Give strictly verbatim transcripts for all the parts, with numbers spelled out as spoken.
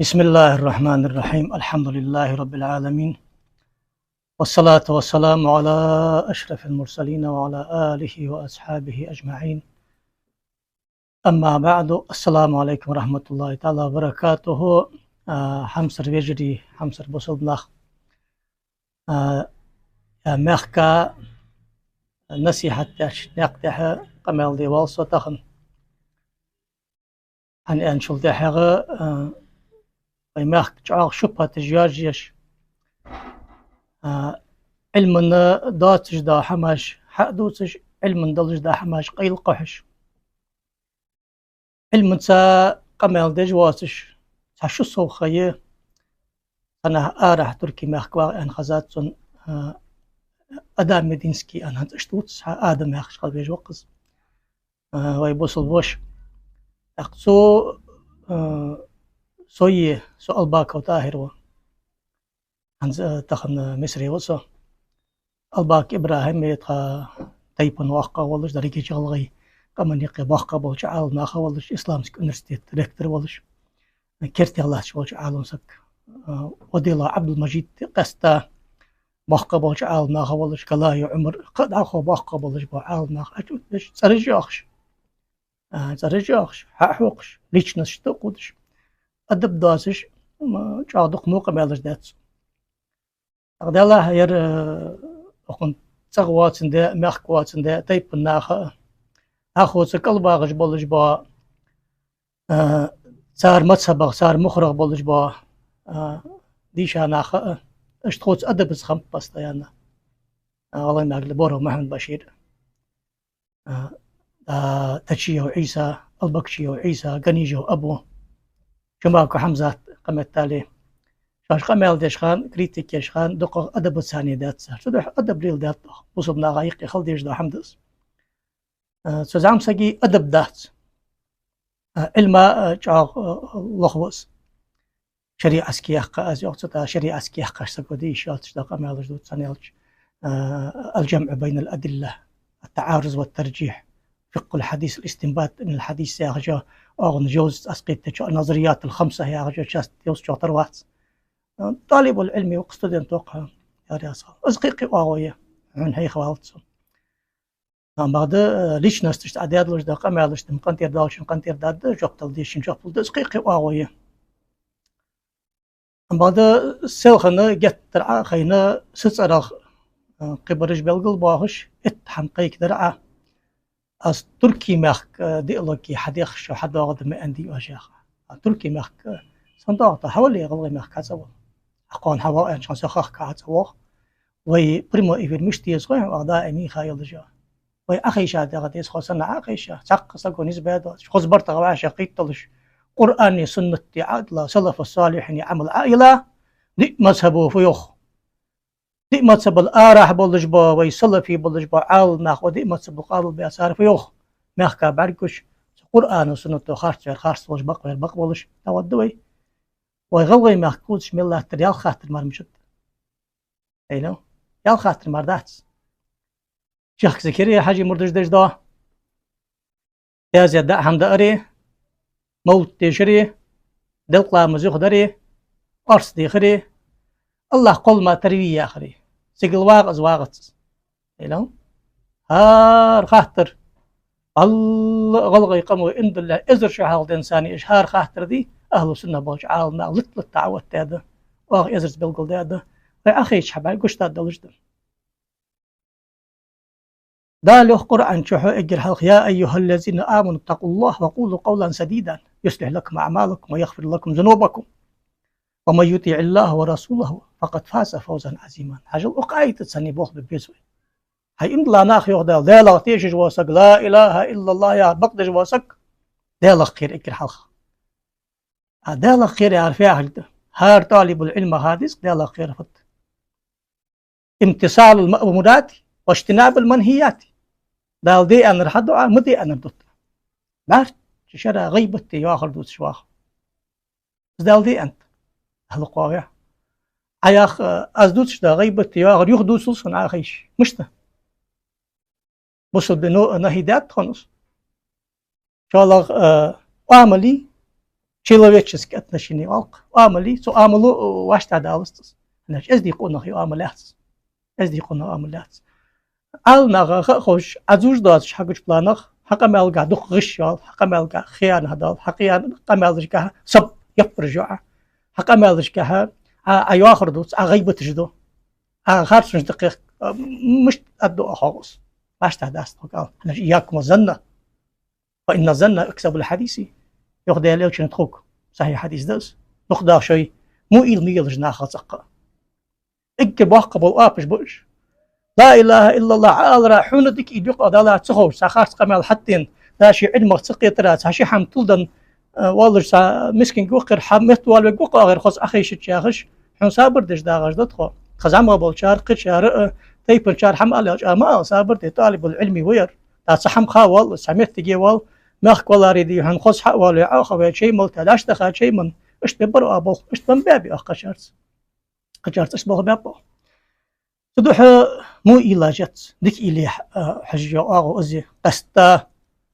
بسم الله الرحمن الرحيم. الحمد لله رب العالمين. والصلاة والسلام على أشرف المرسلين وعلى آله وأصحابه أجمعين. أما بعد. السلام عليكم ورحمة الله تعالى وبركاته. А, хьамсара вежарий, хьамсара бусалба нах. А, а, мехка насихьат деш, наькъа тӀехьа къамаьл де воал со тахан. ХӀана аьлча тӀехьагӀа, а, вай мехка чӀоагӀа шубхьаташ йоажеш, а, Ӏилмана доацаш дола хӀамаш хьа а дувцаш, Ӏилмана долаш дола хӀамаш къайлагӀа кхухьаш. Ӏилманца къамаьл деш воацаш цхьа шу сов ха я, цхьаннахьа арахьа Туркий мехка вагӀа аьнна хезад сона, а, Адам Мединский аьнна, хӀанз иштта вувц, цхьа Адам яхаш хила везаш ва-кх из. А, вай бусалба воша. ТӀаккха цо, а, со е, со Албаков ТӀахӀир ва. ХӀанз, а, тахан, а, Мисаре ва со. Албаков ИбрахӀим я тха тайпан воккхагӀа волаш, деррига гӀалгӀай къаман юкъе боккхагӀа болча Ӏаламнаха волаш, исламски университета ректор волаш, керте латташ волча Ӏалам саг. А, Ваделов Ӏабдул-Мажид къаьстта боккхагӀа болча Ӏаламнаха волаш, Галаев Ӏумар, кхы а дӀахо боккхагӀа болаш бола Ӏаламнах, а, чу а деш, цӀераш а йоахаш, а, цӀераш а йоахаш, хьа а хьокхаш, личносташ а кхувдаш, адаб доацаш, м, чӀоагӀа дукха мукъамаьлаш даьд цо. ТӀаккха Даьллахьа, ер, э, укхун цӀагӀа воацандаь, мехка воацандаь тайпан наха а, дӀахо цу кӀалвагӀаш болаш бола, э, цар мазхӀабах, цар мухӀарах болаш бола, э, дийша нах а, иштта тхоца адабаца хиннаб постоянно. Э, гӀалгӀай мехка Боров Мухьаммад-Башир, а, а, Тачиев Ӏийса, Албакчиев Ӏийса, Ганижев Абу, Чумаков Хьамзат, къаметтали. Шоаш къамаьл деш хана, критика еш хана, дукхагӀа адабаца даьд цар. Цудухьа адаб леладаьд оаха. Бусалба наха юкъе хила дезаш дола хӀама да из. А, цу зӀамсага адаб дац. А, Ӏилма, а, чӀоагӀа, а, лоха ва из. ШариӀатски яьккха, аз йоах цу тӀа, шариӀатски яьккхаш саго де йиш йоацаш дола къамаьлаш дувц, хӀана аьлча, а, الجمع بين الأدلة، التعارض والترجيح، فقه الحديث، الاستنباط من الحديث яхаш, оагӀон Жовзица аз кхетача, النظريات الخمسة яхаш часть йовзачох тара вац. А, طالب العلم ва-кх, студент ва-кх, яр ясхал. Из кхы-кхы оагӀув я, хьона хьехавалац со. Амма бакъда, э, личносташта Ӏа даьдолаш дола къамаьлаш да-м къинтӀера доалачун къинтӀера даргда, жоп дала дезачун жоп лургда, из кхы-кхы оагӀув я. Амма бакъда, селхан геттара Ӏо а хайна, са цӀерах, э, кхыбараш белгалбоахаш, итт хӀама кхайкадаьр Ӏа. Аз Туркий мехка, э, диалоги хьадехаш, шо хьадоагӀаргда ма аьннадий оаш, яхаш. А Туркий мехка, э, сенна доагӀа тхо, хьавола гӀалгӀай мехка, хьацӀавола. Ӏа кхоана хьавоагӀа аьннача хана со хахка хьацӀавоагӀа. Вай прямой эфир мишта еза хой хьона, вай даим хьайоалаш я. Вай Ӏохайша дагӀа деза, хьо санна Ӏохайша, цхьаккха саго низ бе доацаш, хоза бартах вӀашагӀкхийтталуш, Къуръани суннати Ӏадала, салафу салихьини Ӏамал Ӏаила, диъ мазхӀабо фу йоах. Диъ мазхӀабал арахьа болаш бола, вай салафий болаш бола Ӏаламнах, ва диъ мазхӀабал къоабалбаь цар фу йоах. Мехка бӀаргагуш, цу Къуръано, суннато харц вар харц волаш, бакъ вар бакъ волаш, дӀавадда вай. Вай гӀалгӀай мехка кхувсаш мел латтар ялх хаттар мара мичад. Айна? Ялх хаттар мара дац. Чехка зикар е, хьажий мурдаш деш дола. Даьза даь хӀама даари, мовлат дешари, делкъа ламаз юхадари, орц дехари, АллахӀ кхоллама тарвий яхари. Сигала вагӀа из, вагӀац из. Айна? ХӀара хаттар. Алла гӀалгӀай къамо, имдалле, эзар шу хьалха денз санна, уж хӀара хаттар дий, ахӀлу сунна болча Ӏаламнаха лат-латта Ӏооттадаьд, оаха эзарза белгалдаьд. Вай Ӏохайча хьабӀаргагуш дӀадалаш да. Дала йоах Къуръан чу хьо эггара хьалха: يا أيها الذين آمنوا اتقوا الله وقولوا قولا سديدا يصلح لكم أعمالكم ويغفر لكم ذنوبكم ومن يطع الله ورسوله فقد فاز فوزا عظيما. Хьажал, укх аятаца санна болх бе беза вай. Хьай имдала нах, йоах Дала, Далах тешаш вола саг, لا إله إلا الله яха бакъдеш вола саг, Далах кхер эггара хьалха. А Далах кхер яхар фу яхилга да? ХӀара طالب العلم ха деза-кх Далах кхер фуд. امتثال المأمورات واجتناب المنهيات. Дала де аьннар хьаду Ӏа, ма де аьннар ду Ӏа. БӀарчча шера гӀийбат де, йоахар дувцаш ваха. Из Дала де аьннад. Ахьлу къове. Ӏа йоах, э, аз дувцаш дола гӀийбат де, йоахар юха дувцалаш хьона Ӏохайша. Мишта? Бусалба дино нахьи даьд хьона из. ШоллагӀа, э, Ӏамал е, Человеческие отношения оал-кх. Оамал, цу оамало, э, вӀаштӀехьадалац из. ХӀана аьлча эздий къонах йола оамал яц из. Эздий къонах йола оамал яц. Ӏаламнаха ха а ховш, Ӏа зувш доацаш хьагуча планах, хьа къамаьлагахьа дукха гӀиш йоал, хьа къамаьлагахьа хиянат доал, хьа хиянат къамаьлашкахьа саб яппараш ю Ӏа, хьа къамаьлашкахьа Ӏа, Ӏа йоахар дувц, Ӏа гӀийбаташ ду. Ӏа харцонаш да кхех, а, мишта аргда оаха хьогӀус? ВӀаштӀехьадац тхога ала. ХӀана аьлча إياكم والظن فإن الظن أكذب الحديث. Йоах Даьла Элчано тхога, сахьихь хьадис да из. Дукха даха шоай, мо уйла ма елаш нахах цӀаккха. Эггара боккха бола оапаш ба уж. لا إله إلا الله Ӏа алара хьона дика уйла юкъе далар ца ховш, цхьа харц къамаьл хьатӀадена, да ший Ӏилмах ца кхетара, цхьа ши хӀама тиладенна, э, воаллаш цхьа мискинга воккхагӀа, хьа метта воалавергва-кх оаха ер хоза Ӏохайшача яхаш, хьона сабар деш дагӀаш да тхо. Тха зӀамагӀа болчар, кхычар, э, тайпанчар хӀама ала аьлча, Ӏа ма ала, сабар де, тӀалибул Ӏилми ва ер. ТӀаккха цхьа хӀама ха воалл, цхьа моттиге воалл, мехка валаре дий, хьона хоза хьа а воалаве, Ӏа а хове, чай малта, дӀаштӀаха чай ма, иштта беббар оаха болх, иштта ма баьбий оаха кхычарца. Кхычарца иштта болх баьб оаха. Цудухьа мо уйла яц, дика уйла е, а, хьажа оаха из, къаьстта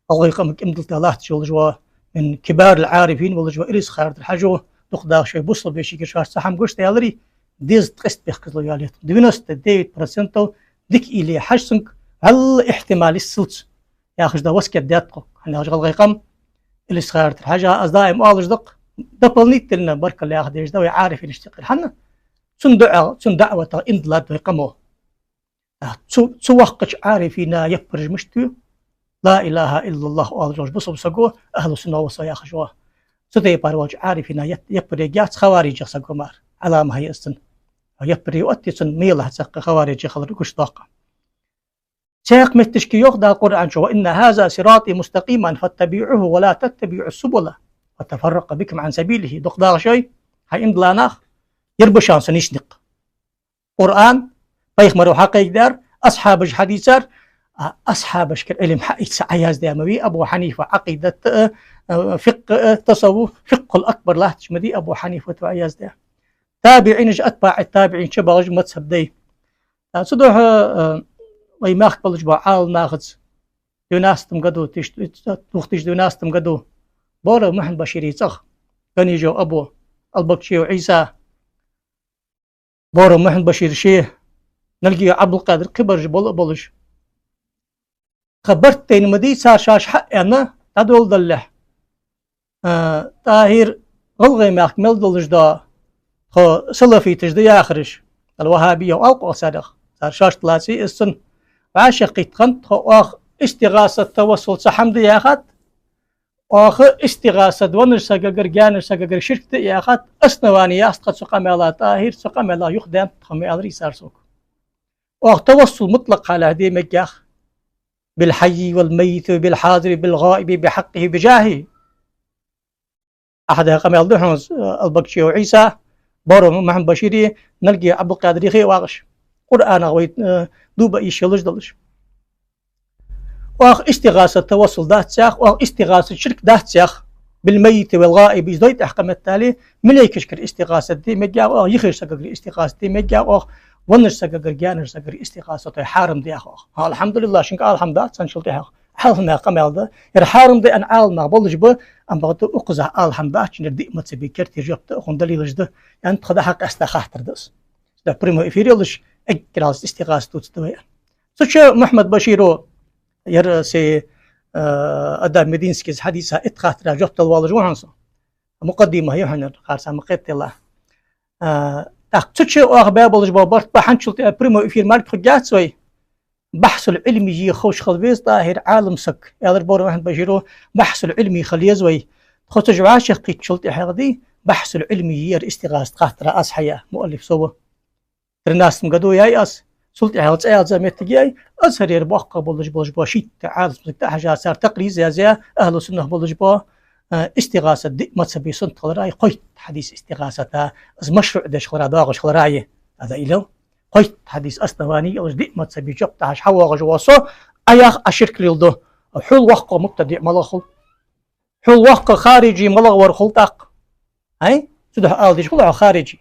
гӀалгӀай къаман кӀимдалта латташ волаш ва, من كبار العارفين волаш ва Илисхан-Юртара Хьажо, дукха даха шоай бусалба вешийгара шоашта цхьа хӀама гуш даларе, деза ткъеста бехказло йоалаеш. Девяносто девять процентов дика уйла е хьажа цунга, вӀалла ихьтимал йиссалца, яхаш да васкет даьд тхога. ХӀана аьлча гӀалгӀай къам, Илисхан-Юртара Хьажа, аз даим оалаш да-кх, дополнительно баркал яха дезаш да вай Ӏарифинашта юкъера. ХӀана? Цун дуӀа, цун даӀватах иман диллад вай къамо. А, цу, цу воккхача Ӏарифина яппараш мишта ю? لا إله إلا الله оалаш волча бусалба саго, ахӀлу сунна ва со яхаш ва. Цу тайпара волча Ӏарифина яп-, яппар ергьяц хаварижех саго мара. Ӏаламат хьа я из цун. Яппар оттаде цун мелахь цӀаккха хаварижех хилар гуш доаккх. Цхьаькха метташка йоах Дала Къуръан чу: وأن هذا صراطي مستقيما فاتبعوه ولا تتبعوا السبل فتفرق بكم عن سبيله. Дукха даха шоай, хьа иман дилла нах, ер ба шоана са нийса никъ. Къуръан, пайхамаро хьакхайкадаьр, асхьабаша хьадийцар, а асхьабашкара Ӏилма хьаийца Ӏояздаь ма вий Абу Хьанифа, Ӏакъидат а, а, фикъхӀ а, тасаввуф, фикъхӀул акбар латташ ма дий Абу Хьанифа Ӏояздаь. ТабиӀинаш, атбаӀи табиӀинаш чубагӀаш мазхӀаб дай. ТӀаккха цудухьа, а, вай мехка болаш бола Ӏаламнахаца двенадцатом году, тысяча, две тысячи двенадцатом году Боров Мухьаммад-Башира цӀагӀа, Ганижев Абу, Албакчиев Ӏийса, Боров Мухьаммад-Башир ше, Налгиев Ӏабдулкъадир, кхыбараш бола а болаш. Тха барт тайна ма дий цар шоаш хьааьнна, дӀадоладалалехь. А, ТӀахӀир, гӀалгӀай мехка мел долаш да, тхо салафиташ да яхараш, ал-ваххабия оал-кх оаха царех, цар шоашта лаций из цун. ВӀашагӀкхийтта хиннад тхо, оаха истигӀаса, тавассул цхьа хӀама да яхад, оаха истигӀаса, веннача сагагара, гаьнарча сагагара ширк да яхад, основани яц тха цу къамаьла, ТӀахӀир, цу къамаьлах юхадаьннад тхо, ма аьларий цар сога. Оаха тавассул мутлакъ хьалахь де мегаргьяц. بالحي والميت وبالحاضر وبالغائب بحقه وبجاهه. Ахьа даь къамаьл да хьона, Албакчиев Ӏийса, Боров Мухьаммад-Башира, Налгиев Ӏабдулкъадира хий вагӀаш. Къуръанах вай, э, дув ба йиш йолаш долаш. Оаха истигӀаса, тавассул дац цох, оаха истигӀаса, ширк дац цох. بالميت والغائب, из дой тӀехьа кхаметтали, малейкашкара истигӀаса де мегаргьяц оаха, йихача сагагара истигӀаса де мегаргьяц оаха, веннача сагагара, гаьнарча сагагара истигӀаса де хьарам да оаха. ХӀа, алхьамдулиллахь, шуга алхьамда дац цун шул тӀехьагӀа. Ӏаламнаха къамаьл да. Ер хьарам да аьнна Ӏаламнах болаш ба, амма бакъда укхаза алхьамда дац, ер диъ мазхӀаба кертера жоп да, укхун далилаш да. Ян тха дахьа къаьстта хаттар да из. Да прямой эфир йолаш, эггара хьалха истигӀаса дувцаргда вай. Цу чу Мухьаммад-Баширо, ер се, э, Адам Мединскийс хьадийца итт хаттара жоп дала воаллаш ва хьона со. Мукъаддимат я хьона ер, харцахьа ма кхеталахь. А, тӀаккха цу чу оаха баь болаш бола барт ба, хӀанзчул тӀехьа прямой эфир мара хургьяц вай. Бахьсул Ӏилмий ховш хила веза ТӀахӀир, Ӏалам саг, аьлар Боров Мухьаммад-Баширо, бахьсул Ӏилмий хила еза вай. Тхо цу чу вӀашагӀкхийттачул тӀехьагӀа дий, бахьсул Ӏилмий ер истигӀаса хаттара аз хьая, муаллиф со ва. Тринадцатом году яьй аз, цул тӀехьагӀа цӀаьлза моттиг яьй, Азхарера боккхагӀа болаш, болаш бола шийтта Ӏалам саг тӀахьажа, цар такъриз язъяь, ахӀлу суннах болаш бола, э, истигӀаса диъ мазхӀаба суннат хилара, кхойтта хьадис истигӀасата, из машруӀ деш хилара, доагӀаш хилара. Ада илал, кхойтта хьадис основани йолаш диъ мазхӀаба жоп дахьаш хьавоагӀаш ва со, Ӏа яхар Ӏа ширк леладу. Хьол воккха мубтадиӀ малагӀа хул? Хьол воккха хариджи малагӀа вар хул тӀаккха? Ай? Цудухьа ала дезаш хул хьо хариджи.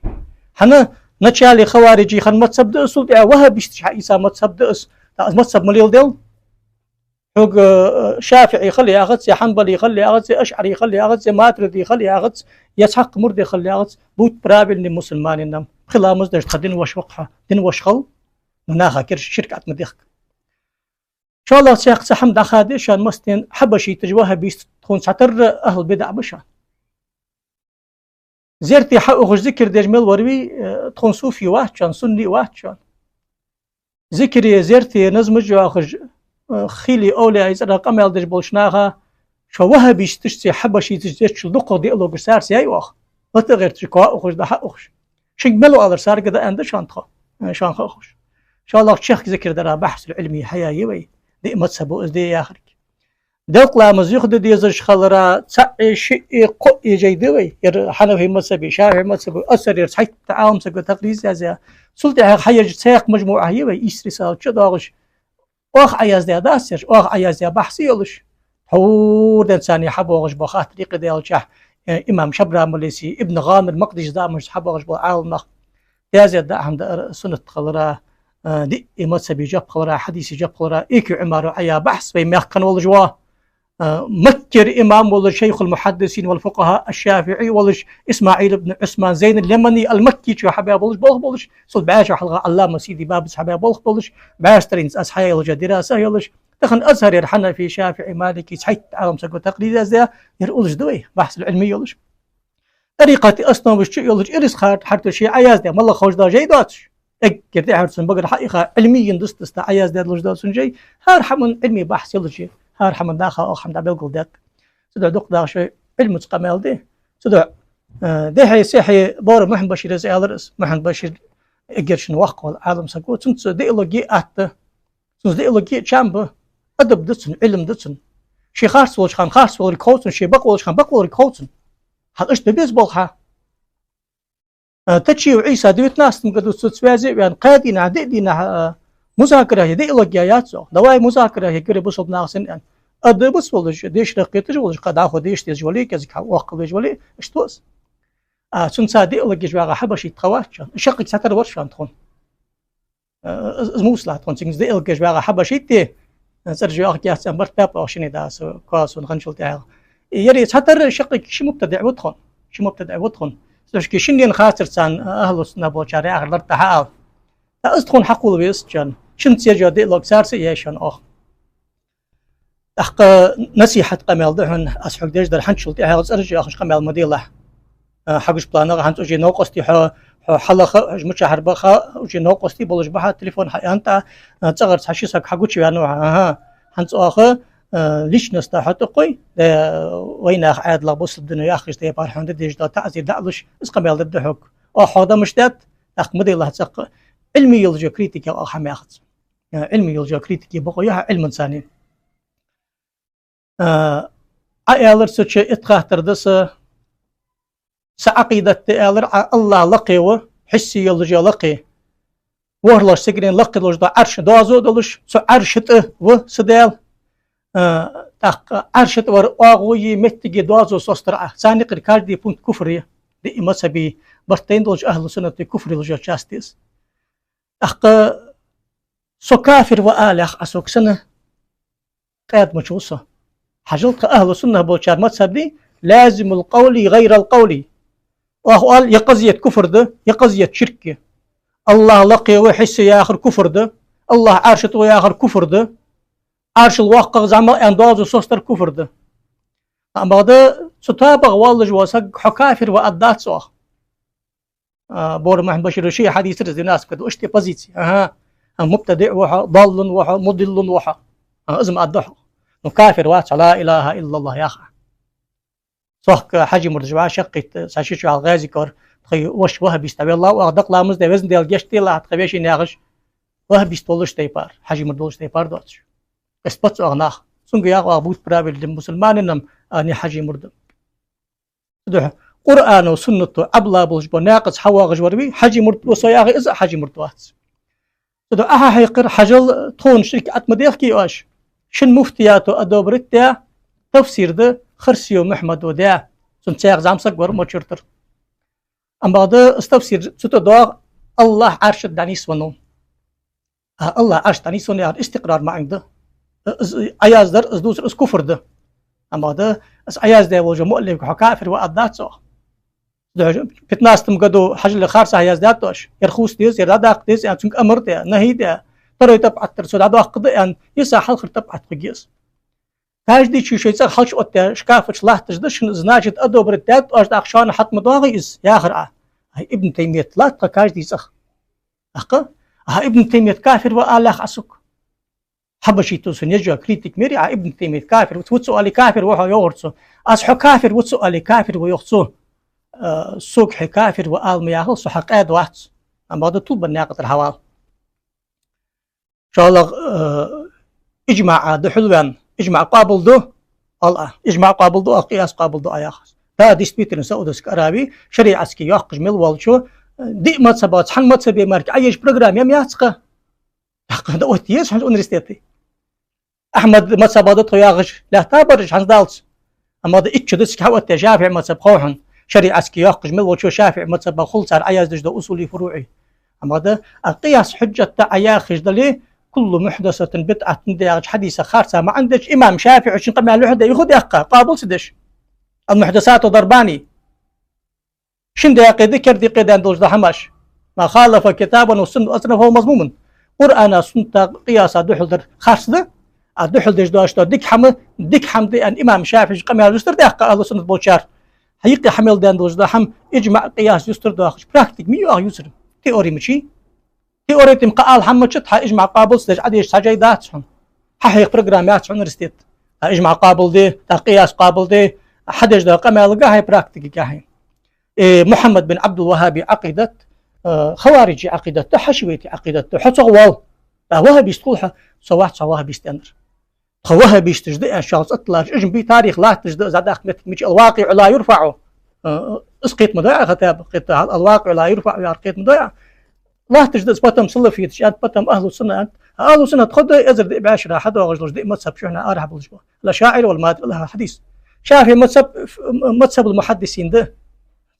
ХӀана, начале хавариджий хинна мазхӀаб да из, цул тӀехьа ваххабисташа хьаийца мазхӀаб да из. ТӀаккха из мазхӀаб ма леладел? Хьога, э, шафиӀи хила яхац, е хьанбали хила яхац, е ашӀари хила яхац, е матуриди хила яхац, е цхьаккха мурде хила яхац, будь правильный мусульманином. Пхи ламаз деш тха дин воша ва-кх хьо, дин воша хила, наха кер ширк атма дехк. ШоллагӀа цхьаькха цхьа хӀама дӀахаде шоана, массанена: хьабашиташ, ваххабисташ тхона цхьатарра ахӀлу бидӀа ба шоана. Зерте хьаухаш зикар деш мел вар вий, э, тхона суфи вац шоана, сунни вац шоана. Зикари, зерти, назмаш йоахаш, э, хийли, овлияй цӀерагӀа къамаьл деш болча наха, шо ваххабисташцеи хьабашиташцеи дезачул дукхагӀа диалогаш царца яьй оаха. ЛатӀа гӀерташ, кхоаухаш, дӀахьаухаш. Шуга мел оалар, царга да аьнна да шоана тхо, э, шоана ховш. ШоллагӀа чехка зикар дара бахьсул Ӏилми хьаяь я вай, диъ мазхӀабо из де яхарг. Делкъа ламаз юха де дезаш хилара, цаӀи, шиъи, кхоъи жай да вай, ер хьанафи мазхӀаби, шафиӀи мазхӀаби, азхӀарера цхьайтта Ӏалам саго такъриз язъяь. Цул тӀехьагӀа хьаяьча цхьаькха мажмуӀа я вай, ийс рисала чу доагӀаш. Оаха Ӏаяздаь дац ераш, оаха Ӏаяздаь бахьс йолаш. Тхьовра денз царна хьабоагӀаш бола хаттар юкъедаьлча, э, имам Шабрамалиси, Ибн ГӀамир Макъдиси заманашка хьабоагӀаш бола Ӏаламнах. Яздаь да хӀама даар суннат хилара, э, диъ мазхӀаби жоп хилара, хьадиси жоп хилара, икхи Ӏумаро Ӏаяь бахьс вай мехка хинна волаш ва. Э, Маккара имам волаш шайхул мухьаддисин вал фукъахӀа аш-ШафиӀи волаш, ИсмаӀил ибн Ӏусман Зайнул Ямани ал-Маккичо хьабаь болаш, болх болаш, цул бӀаь шу хьалха Ӏаллама Сиди Бабас хьабаь болх болаш, бӀаь старинца аз хьаяь йолча дираса йолаш, тахан азхӀарера хьанафи, шафиӀи, малики цхьайтта Ӏалам саго такъриз язъяь, ер уллаш да вай, бахьсул Ӏилми йолаш. ТӀарикъата основаш чу йолаш, ирис хар-, хьарта ший Ӏаяздаь, малагӀа ховш дола жай доацаш. Эггара тӀехьара цун багара хьаиха, Ӏилмийя дус-дуста Ӏаяздаь долаш дола цун жай, хӀара хӀаман Ӏилми бахьс йолаш я, хӀара хӀаман наха оаха хӀама дӀабелгалдаьд. Цудухьа дукха даха шоай Ӏилмаца къамаьл де. Цудухьа, э, дехьа-сехьа Бора Мухьаммад-Башира из аьлар аз, Мухьаммад-Башир эггара шун воккха вола Ӏалам саг ва, цунца диалоге атта, цунца диалоге чам ба, адаб да цун, Ӏилма да цун. Ше харц волча хана харц волга хов цунна, ше бакъ волча хана бакъ волга хов цунна. Хьал иштта бе беза болх хьа. Э, Тачиев Ӏийса девятнадцатом году цу связи ваьнна, кхаь дийнахьа, диъ дийнахьа, э, музакара е диалоге яц оаха. Давай музакара е, гуре бусалба нах санна аьнна. Адабаца волаш, дешарах кхеташ волаш, кхы дӀахо деша дезаш вале, кӀезига хьа оаха кхы веш вале, иштта ва из. А цунца диалоге вагӀа хьабашит тха вац шоана. Шаккхе цхьатарра вар шоана тхона. Э, из, из мусла тхона цига диалоге вагӀа хьабашит, э, цӀераш йоахаргьяц аьнна барт баьб оаха шинне дас, кхоана сона хинначул тӀехьагӀа. Яри цхьатарра шаккхе ши мубтадиӀ ва тхона. Ши мубтадиӀ ва тхона. Цудухьа шиннена хацар царна, э, ахӀлу сунна болчар яхар лартӀа хьаала. ТӀаккха из тхона хьакхувла веза шоана. Шун цежо диалог царца а яьй шоана оаха. ТӀаккха насихьат къамаьл да хьона, аз хьога деш дар, хӀанзчул тӀехьагӀа цӀераш йоахаш къамаьл ма делахь. А, хьа гуча планах хӀанз уже новкъостий хьо, хьо хьалаха, хьо мичахьара баха, уже новкъостий болаш ба хьа, телефон хьаянтӀа, а, цӀагӀара цхьа-ши саг хьагучаваьннав хьо, аха. ХӀанз оаха, а, личността хьо тӀакхой, де, вайнаха Ӏаьдала бусалба дино яххача тайпара хьона де дезаш дола таӀзир дӀалуш, из къамаьл дергда хьога. Оаха хьох дамаш даьд, тӀаккха ма делахь цӀаккха. Ӏилма йолча критике оаха хьамаьхац. Э, Ӏилма йолча критике бокъо я хьа Ӏилманца. Э, Ӏа аьлар цу чу, итт хаттар да са, са Ӏакъидат да аьлар Ӏа, АллахӀ лакхе ва, хьисси йолаш я лакхе. ВорхӀлагӀча сигален лакхе долаш дола Ӏарш доазув долаш, цу Ӏарша тӀа ва са Даьла. Э, тӀаккха Ӏарша тӀа вар оагӀуви моттиги доазув соцадар Ӏа. Царна юкъера каждый пункт куфр я. Диъ мазхӀаби барт тайна долча ахӀлу суннатий куфр йолаш йола часть я из. ТӀаккха со кафир ва алалехь Ӏа сога сенна къаьдмачул со. Хьажал, тха ахӀлу сунна болчар мазхӀаб дий: лазимул къавли гӀайрал къавли. Оаха оал, ер къазият куфр да, ер къазият ширк я. АллахӀ лакхе ва, хьисси яхар куфр да. АллахӀ Ӏарша тӀа ва яхар куфр да. Ӏаршал воккхагӀа зӀамагӀа аьнна доазув соцадар куфр да. Амма бакъда цу тоабах воаллаш вола саг хьо кафир ва аргдац оаха. А, Бора Мухьаммад-Башира ший хьадис тӀара из динас кад, иштта позици. Аха. А, мубтадиӀ ва хьо, даллун ва хьо, мудиллун ва хьо. А, из ма аргда хьо. Ну, кафир вац хьо, ла илахӀа иллаллахӀ яха. Цох Хьажи-Мурдаш ва шаккхе, цхьа-ши шу хьалха ГӀази-Коара тха воша ваххабист ваьннав, оаха дакъа ламаз де везан Даьла гешт делахь, тха вешийна яхаш, ваххабист волаш тайпара, Хьажи-Мурд волаш тайпара доацаш. Къист бац оаха нах. Цунга яха оаха: будь правильным мусульманином, а не Хьажи-Мурдом. Цудухьа Къуръано, суннато Ӏабла болаш бола наькъаца хьавоагӀаш вар вий, Хьажи-Мурд ва со яхе, из а Хьажи-Мурд вац. Цудухьа Ӏа хьехар, хьажал, тхона ширк атма дехке оаш. Шин муфтиято одобрить даь тафсир да, Харсиев Мухьмада даь. Цун цхьаькха зӀамсаг вар Мочуртара. Амма бакъда из тафсир цу тӀа доагӀа: АллахӀ Ӏарша тӀа дӀанийсвеннав. А, АллахӀ Ӏарша тӀа дӀанийсвеннав яхар истикърар маӀан да. Из Ӏаяздар, из дувцар, из куфр да. Амма да, из Ӏаяздаь волча муаллифага хьо кафир ва аргдац оаха. Даже в пятнадцатом году хьажал харцахьа яздаьд оаш, ер хувца деза, ер дӀадаккха деза аьнна, цунга амар даь, нахьи даь, второй тӀабӀат дар цо дӀадоаккхаргда аьнна, йиса хьалхара тӀабӀат хургья из. Каждый чу шоай цӀагӀа хьалчу оттаяь шкафа чу латташ да, шун, значит, одобрить даьд оаш, тӀаккха шоана хьатӀа ма доагӀий из, яхар Ӏа. Ай, Ибн Таймият латт тха каждый цӀагӀа. ТӀаккха? А Ибн Таймият кафир ва алалахь Ӏа сога. Хьабашитал сона ежа критик мери, а Ибн Таймият кафир ва, ва цо али кафир ва хьо, йоахар цо. Аз хьо кафир ва цо али кафир ва, йоах цо. Э, сога хьо кафир ва ала ма яхал, со хьа къаьда вац. Амма да тулбан наькъа тӀара хьавала. ШоллагӀа, э, иджмаӀа духьал ваьнна, иджмаӀ къоабал ду, ала, иджмаӀ къоабал ду, а къияс къоабал ду, а яхаш. Да, действительно, Саудовская Аравия, шариатски йоаккхаш мел волчо, э, диъ мазхӀабаца, цхьан мазхӀабе мара Ӏоеш программа ма яц-кха. ТӀаккха да отта еза хьона университете. Ахьмад мазхӀаба да тхо яхаш лаьтта бараш хӀанз далца. Амма да итт шу да цига хьаоттаяь ШафиӀи мазхӀаб хов хьона. ШариатскӀа йоаккхаш мел волчо ШафиӀи мазхӀаба хул цар Ӏояздеш дола усули фуруӀи. Амма да а къияс хьуджат да Ӏа яхаш дале, «كل محدثة بدعة» яхача хьадиса харца маӀан деш, имам ШафиӀийчун къамаьл лухьа да юха дехка, къоабал ца деш. «المحدثات ضربان». Шин декъе да, керда декъе да аьнна долаш да хӀамаш. «ما خالف الكتاب والسنة أصلا فهو مذموم». Къуръана, сунната, къияса духьал дар харц да, а духьал деш дош да дика хӀама, дика хӀама да аьнна имам ШафиӀийчун къамаьл юстар дехка ахӀлу суннат болчар. Хьайкъе хьа мел да аьнна долаш да хӀама, иджмаӀ, къияс юстар доахаш. Практика ма йий оаха юцар. Теори ма йий. Теорете ма кхы ала хӀама ма дац, хьа иджмаӀ къоабал ца деш Ӏодеша цхьа жай дац хьона. Хьахьеха программа яц хьона университете. ТӀаккха иджмаӀ къоабал де, тӀаккха къияс къоабал де, хьадеш да къамаьлагахьа, практикагахьа. Э, Мухьаммад бин Ӏабдул-ВахӀаба Ӏакъидат, э, хавариджий Ӏакъидат да, хьашавитий Ӏакъидат да, хьо цох вал. ТӀаккха вахӀабист хул хьо, со вац хьо вахӀабист аьннар. Тхо вахӀабисташ да аьнна шоана цӀи тиллараш, уж ма бий, тарих латташ да, из дӀадаккха моттиг мича, «الواقع لا يرفع». Э, из кхетам ма дой Ӏа, хӀаьта а кхета, «الواقع لا يرفع» яхар кхетам ма дой Ӏа. Латташ да из, потом салафиташ аьннад, потом ахӀлу сунна аьннад. АхӀлу сунна тхо да, эзар диъ бӀаь шера хьадоагӀаш долаш диъ мазхӀаб чухьнахьа арахьа болаш ба. АлашаӀира вал-матуридий, аьннад хьадис. ШафиӀи мазхӀаб, ф-, м-, мазхӀабул мухьаддисин да.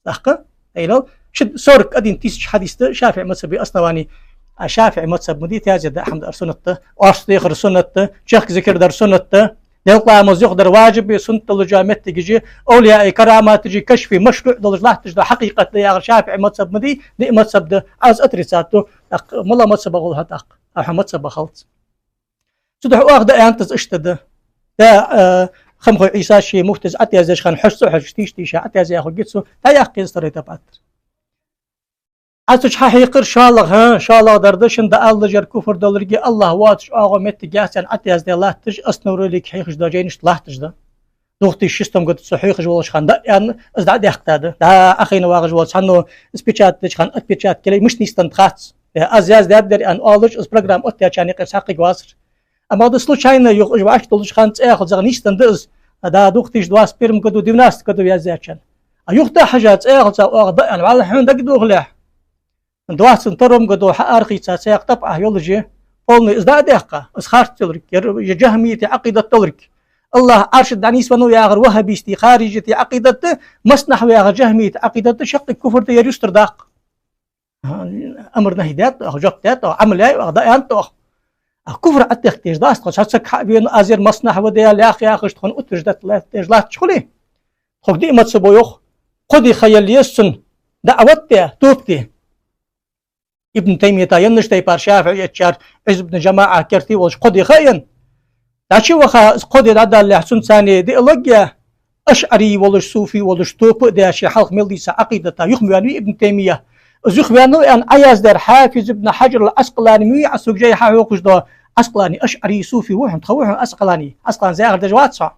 ТӀаккха, айрал, ши сорок один тысяч хьадис да ШафиӀи мазхӀаба основани. А ШафиӀи мазхӀаб ма дий, таьзет да хьамда ар суннат да, орц дехар суннат да, чехка зикар дар суннат да. Делкъа ламаз юхадар важиб я, суннат долча моттигаши, овлияи караматаши, кашфи машруӀ долаш латташ да, хьакъикъат да яхар ШафиӀи мазхӀаб ма дий, диъ мазхӀаб да, аз отрицать ду, тӀаккха мала мазхӀабах вал хьо тӀаккха, а хьо мазхӀабах хилац. Цудухьа оаха да аьннад из иштта да. Да, э, Хамхой Ӏийса ший муфтес Ӏотездеш хана хьожаш, цӀи хьожаш, тийша-тийша Ӏотеза яхо гицу, дӀаяккха еза второй тӀабӀат дар. Аз цу чу хьахьекхар шоллагӀа, хӀа, шоллагӀа дар да, шун да аллажар куфр долларги, АллахӀ воацаш оагӀув моттиг яц аьнна Ӏотездаь латташ, основной ролик хьехаш да жайнашта латташ да. Две тысячи шестом году цо хьехаш волаш хана да аьнна, из дӀа а дехкта да. Да, Ӏохайна вагӀаш вола цхьанне из печать деча хана отпечатки ле, мишта нийсденнад хац. Э, аз яздаьд дер аьнна оалаш, из программа оттаяьчарна юкъера цхьаккхега вацар. Амма да случайно юха уж вӀашка долча хана цӀе яхалца нийсденна да из. А да две тысячи двадцать первом году, девяностом году яздаьчарна. А юха да хьажа цӀе яхалца оаха да аьнна, валлахӀи, хьона дагадохалехь. Двадцать втором году хьаарахийца цхьаькха тӀабӀат йолаш я, полный из дӀа а дехка, из харц йолга, ер, ер жахӀмиятий Ӏакъидат долга. АллахӀ Ӏарша тӀа дӀанийсвеннав яхар вахӀабистий, хариджитий Ӏакъидат да, маснахь ва яхар жахӀмиятий Ӏакъидат да, шаккхе куфр да, ер юстар даккха. Амр-нахьи даьд оаха, жоп даьд оаха, Ӏамал яьй оаха, да аьннад оаха. А куфр Ӏодехка дезаш дац тхо, цхьа саг хьа а вена, аз ер маснахь ва да яхаш, тхона утверждать латташ латташ хулий? Тхога диъ мазхӀаб ба йоах, кхо ди ха яла еза цун, даӀват де, тоба де. Ибн Таймията еннача тайпара ШафиӀий яччар, Ӏизз ибн ЖамаӀа керте волаш кхо ди ха а енна. ДӀачу а ваха, из кхо ди дӀадалалехь, цунца цхьана диалоги, ашӀарий волаш, суфий волаш, тоба а даь, ший хьалха мел дийца Ӏакъидата юха ма ваьннавий Ибн Таймия. Из юха ваьннав аьнна Ӏояздаьр Хьафиз ибн Хьаджар ал-Ӏаскъалани ма вий Ӏа, сога жай хьахьокхаш дола Ӏаскъалани, ашӀарий, суфий ва хьона, тха ва хьона Ӏаскъалани, Ӏаскъалани, зехьар деш вац хьо.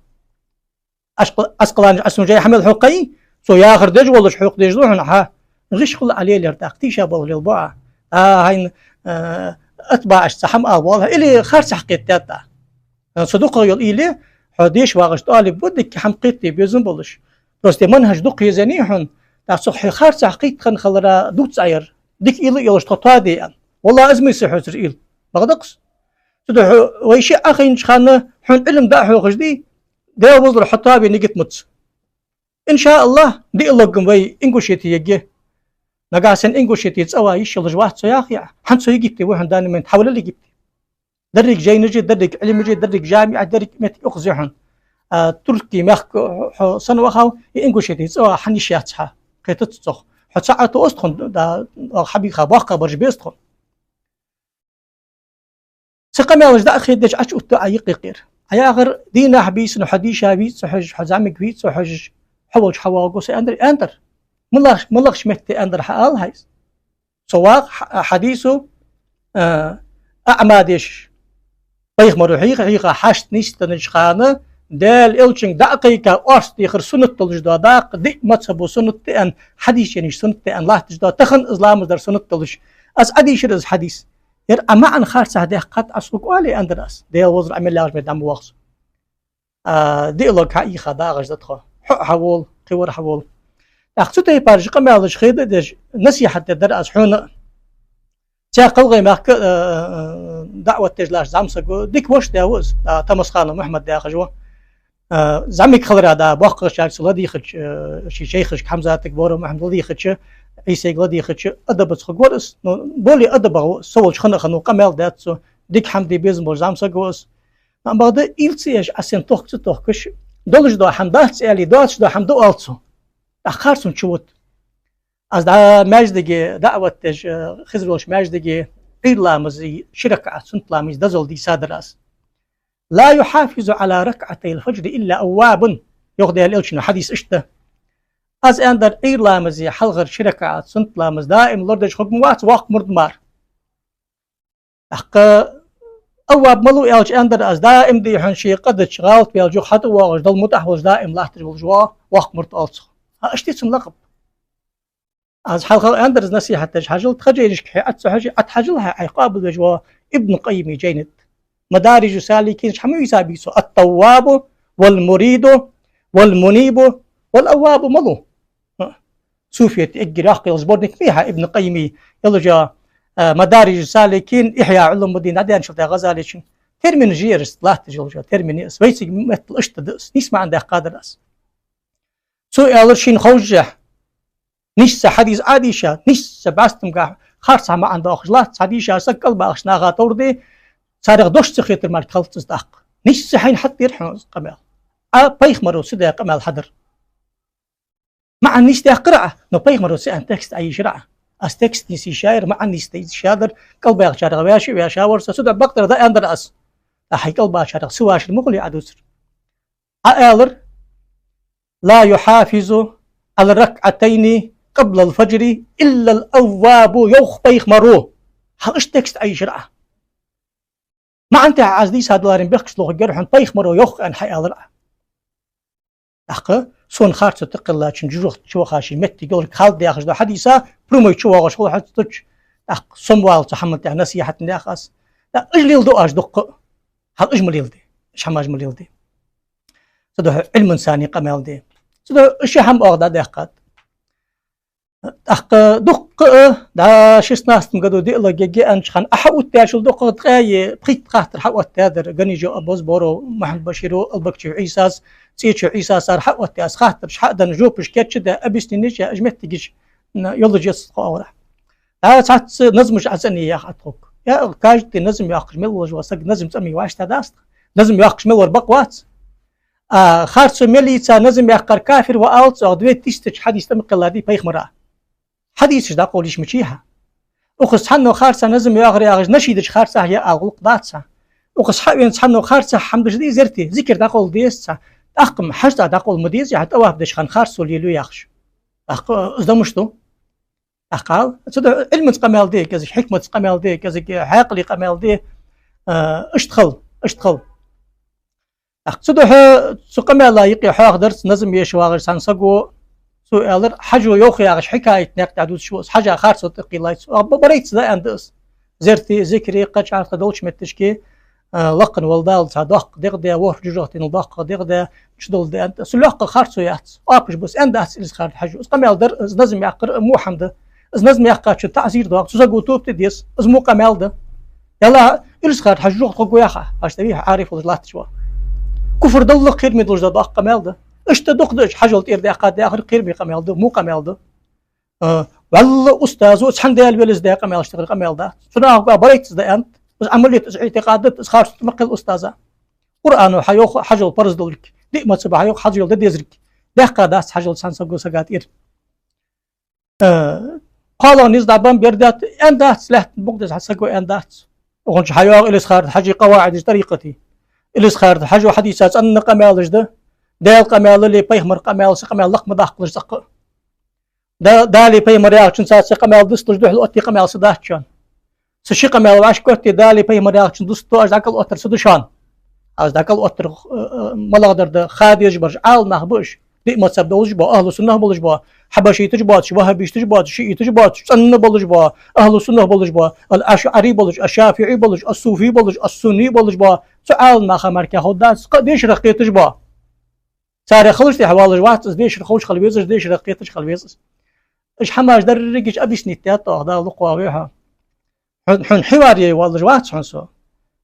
Ӏаскъ-, Ӏаскъалани Ӏа сона жай хьа мел хьокхайий, цо яхар деш волаш хьокхадеш да хьона хьа. ГӀиш хул Ӏа лелаяр тӀаккха, тийша болх лелабу Ӏа. А, хьайна, э, атбаӀашца хӀама ала воалл хьо, или харцахьа кхетадаьд Ӏа. Э, цу дукхагӀа йола уйла, хьо деша вагӀаш тӀалиб ва, дика хӀама кхетаде безам болаш. Просто манхӀаж дукха езаний хьона, тӀаккха цох хьо харцахьа кхетта хинна хилара дувц Ӏа ер. Дика уйла а йолаш тхо тоаде аьнна. ВаллахӀи, из ма йий са хьоцара уйла. Бакъда-кх из. Цудухьа вай шиъ Ӏохайнача хана хьона Ӏилма дӀахьехаш дий, Даьла везалара хьо тоаве нигат муц. ИншааллахӀ, диалог-м вай Ингушете ергья. Нагахьа санна Ингушете цӀава йиш йолаш вац со яхе а, хӀанз со Египте ва хьона, данный момент хьавалал Египте. Деррига жайнаш а, деррига Ӏилмаш а, деррига жамиӀат, деррига моттиг укхаза я хьона. А, Туркий мехка хьо сенна вахав, е Ингушетий цӀа вахав, хьона йиш яц хьа, кхетац цох. Хьо цхьа Ӏа тоъац тхона, да, хьабийха боккха бараш беза тхона. Цу къамаьлаш дӀа а хедача, Ӏочуоттаду Ӏа юкъ-юкъера. Ӏа яхар дийнахьа-бийсанна хьо дийша вий цо хьожаш, хьо зӀамига вий цо хьожаш, хьо волча хьавоагӀаргва со, аьннадар, аьннадар. МалагӀ-, малагӀча метте аьннадар хьаала хьайса. Со вагӀа хьа-, хьадийса, а, аӀма дешаш. Пайхамаро хьийха, хьийха хьашт нийсденнача хана, Даьла Элчанга дӀа а кхайка, орц дехар суннат долаш дола дакъа, диъ мазхӀабо суннат да аьнна, хьадисашца суннат да аьнна латташ дола, тахан из ламаз дар суннат долаш. Аз Ӏодийшар из хьадис. Ер Ӏа маӀан харцахьа даьккхад Ӏа сога, оале, аьннадар аз. Даьла везар, Ӏа мел лаьгӀача метте дӀа ма воагӀа со. А, диалог хьаийха дагӀаш да тхо. Хьо а хьавола, кхывар а хьавола. ТӀаккха цу тайпарча къамаьлаш хеда а деш, насихьат дергдар аз хьона. Цхьа ГӀалгӀай мехка, а, а, даӀват деш латташ зӀамсаг ва, дика воша да ва из, а, Тамасханов Мухьмад яхаш ва. А, зӀамига хиларах да, боккхагӀчарга цо ладийгӀача, а, ший шайхашка Хьамзатага, Боро Мухьмада ладийгӀача, Ӏийсайга ладийгӀача, адабаца хургвар из, но более адабагӀа ва из, со волча хана а хиннав, къамаьл даьд цо, дика хӀама де безам болаш зӀамсаг ва из. Амма бакъда, уйла ца еш, Ӏа сенна тохк ца тохкаш, долаш дола хӀама дац аьле, доацаш дола хӀама да оал цо. ТӀаккха харцо чу вут. Аз дӀа маьждиге даӀват деш, э, хезар волча маьждиге Ӏуйра ламаза ши ракаӀат суннат ламаза дозал дийсадар аз. «لا يحافظ على ركعتي الفجر إلا أواب», йоах Даьла Элчано, хьадис иштта да. Аз аьннадар, Ӏуйра ламаза хьалхара ши ракаӀат суннат ламаз даим лорадеш хургвац воккха мурд мара. ТӀаккха авваб малув аьлча, аьннадар аз, даим дий хьона ше къа дича, гӀалат ваьлча юха хьатӀавоагӀаш, Далла мутӀахьа волаш даим латташ волаш вола воккха мурд оал цох. ХӀа, иштта я цун лакхаб. Аз хьалха аьннадар из насихьат деш, хьажал, тха жайнашка хье Ӏа ца хьожий, Ӏа тӀа хьажал хьай, Ӏайха къоабалвеш вола Ибн Къаййима жайна тӀа. Мадариджу Саликин чу хьа ма вийцабий цо: «التواب والمريد والمنيب والأواب» малув. ХӀа. Суфиятий эггара йоккха йола сборник ма йий хьа Ибн Къаййима, йолаш йола, а, Мадариджу Саликин, Ихья Ӏулумуддин дӀадаьнначул тӀехьагӀа ГӀазалечун. Терминаш я ераш латташ йолаш йола терминаш я ераш. Вайцига меттала иштта да ераш. Нийса маӀан даьккхадар аз. Цо аьлар шийна ховшшехь, нийсса хьадис Ӏодийша, нийсса бӀаьстамга харцахьа маӀан доахаш латт, хьадийша саг кӀалбахача наха товр де, царех дош ца хетар мара хилац из тӀаккха. Нийсса хьайна хьатӀадера хьона из къамаьл. Ӏа пайхамаро ца даь къамаьл хьадар. МаӀан нийса даьккхар Ӏа, но пайхамаро ца аьнна текст Ӏоийшар Ӏа. Аз текст нийса йийшаяр, маӀан нийса йийшадар, кӀалбаьхачарех ваьши ваьшавар со, цудухьа бакъдар да аьннадар аз. Ӏа хьай кӀалбахачарех ца вашар ма хулий Ӏа дувцар. Ӏа аьлар: «لا يحافظ على الركعتين قبل الفجر إلا الأواب», йоах пайхамаро. Хьал иштта текст Ӏоийшар Ӏа. МаӀан тӀехьа аз дийсадаларен бехкаш лохаргьяр хьона, пайхамаро йоах аьнна хьааьлар Ӏа. ТӀаккха сона харцо тӀакхеллачун жожагӀате чуваха ший моттиг йолга хьалдаьхаш дола хьадис прямой чувоагӀаш хул хьо цу тӀа. ТӀаккха со ма валла цу хӀаман тӀа насихьат даьха аз. ТӀаккха уж леладу оаш дукха. Хьал уж ма леладе. Уж хӀамаш ма леладе. Цудухьа Ӏилман сани къамаьл де. Цудухьа уж ши хӀама оаха дӀадаьккхад. ТӀаккха дукха а, да, шестнадцатом году диалог ергья аьннача хана, Ӏа хьаоттадаьчул дукхагӀа ткъаь пхийтта хаттар хьаоттадаьдар Ганижев Абаз, Боро Мухьмад-Баширо, Албакчиев Ӏийсас, ЦӀечев Ӏийсас, ара хьаоттадаь аз хаттараш, хьа а даь, жопаш кийчдаь, объясненеш яь, уж моттигаш, м, йолаш я цу тха оагӀорахьа. ДӀа цхьацца назмаш Ӏа цӀенъе яхар тхога. Я, каждый назам йоаккхаш мел волаш вола саг назам цӀенъе вӀаштӀехьа дац. Назам йоаккхаш мел вар бакъ вац. А, харцо мел йийца назам яьккхар кафир ва оалац оаха, две тысячи хьадис тӀа ма кхеллад из пайхамара. Хьадисаш дӀакъовла йиш мичай хьа? Укхаза цхьанне харцахьа назам йоахар яхаш, нашидача харцахьа я ала гӀулакх дац хьа. Укхаза хьавена цхьанне харцахьа хӀама деш дий зерте, зикар дӀакъовла деза цхьа. ТӀаккха-м хьаж цӀа дӀакъовла ма дезий хьа, тӀаваф деш хана харцо лелаю яхаш. ТӀаккха из да мишта? ТӀаккха ала, цудухьа Ӏилманца къамаьл де кӀезига, хьикматца къамаьл де кӀезига, хьаькъале къамаьл де, а, иштта хила, иштта хила. ТӀаккха цудухьа цу къамаьла юкъе хьоахадарца назам еш вагӀаш цхьан саго, цо аьлар, хьажо йоах яхаш хьикаят наькъа тӀа дувцаш ва из, хьажа харцо тӀакхеллай цо. Оаха ба-, барайца да аьннад из. Зерте, зикаре, кхыча хьалха долча моттигашка, а, лакхвенна вола Дала цхьа доккха дегӀ даь, ворхӀ жожагӀатенал доккха дегӀ даь, чудолда аьннад. Цу лаьгӀа харцо яц. Оапаш ба из, аьннад аз Илисха-Юртара Хьажо. Из къамаьл дар, из назам яьккхар а во хӀама да. Из назам яьккхачун таӀзир доагӀа, цу саго тоба де деза. Из во къамаьл да. Ялла, Илисха-Юртара Хьажо жугтий хургва яхаш, аш тӀавихьа Ӏариф волаш латташ ва. Куфр даллалца кхераме долаш дола доккха къамаьл да. Иштта дукха да уж, хьажол тӀера даьккхад яхар кхераме къамаьл да, во къамаьл да. А, валла устазо цхьан Даьла велеза даь къамаьлаш тӀехьара къамаьл дац. Цунах барайца да аьннад. Из Ӏамал да, из иӀтикъад да, из харц да, ма кхел устаза. Къуръано хьайоах хьажол парз долга, диъ мазхӀабо хьайоах хьажол де дезарг. Даьккха дац хьажол цхьан саго сага тӀера. Э, кхоалагӀа низ дӀабам бер дац, аьнна дац, лаьттан букъ деза хьа саго аьнна дац. Укхун чу хьайоагӀа Илисха-Юртара Хьажий къаваӀидаш, тӀарикъатий. Илисха-Юртара Хьажо хьадийца цӀена къамаьлаш да. Даьла къамаьл а, пайхамара къамаьл а, са къамаьл лакха ма даккхалаш цӀаккха. Да-, Дала, пайхамара яхачун цаца къамаьл дусталуш духьал оттае къамаьл са дац шоана. Са ши къамаьл вӀашкакхетте, Дала, пайхамара яхачун дусталуш дӀакӀал оттар са да шоана. Аз дӀакӀал оттар, э, э, малагӀдар да, ха дезаш бараш Ӏаламнах ба уж. Диъ мазхӀаб долаш ба, ахӀлу суннах болаш ба, хьабашиташ боацаш, ваххабисташ боацаш, шиӀиташ боацаш, цӀена болаш ба, ахӀлу суннах болаш ба, ал-ашӀари болаш, аш-шафиӀи болаш, ас-суфи болаш, ас-сунни болаш ба. Цу Ӏаламнаха мара кхы ховргдац, кхы дешарах кхеташ ба. Царех хилча тӀехьа валаш вац из, дешар ховш хила веза из, дешарах кхеташ хила веза из. Уж хӀамаш деррига объяснить даьд оаха, Дала лакхвоахаве хьо. Хьо-, хьона хьивар е валаш вац хьона со.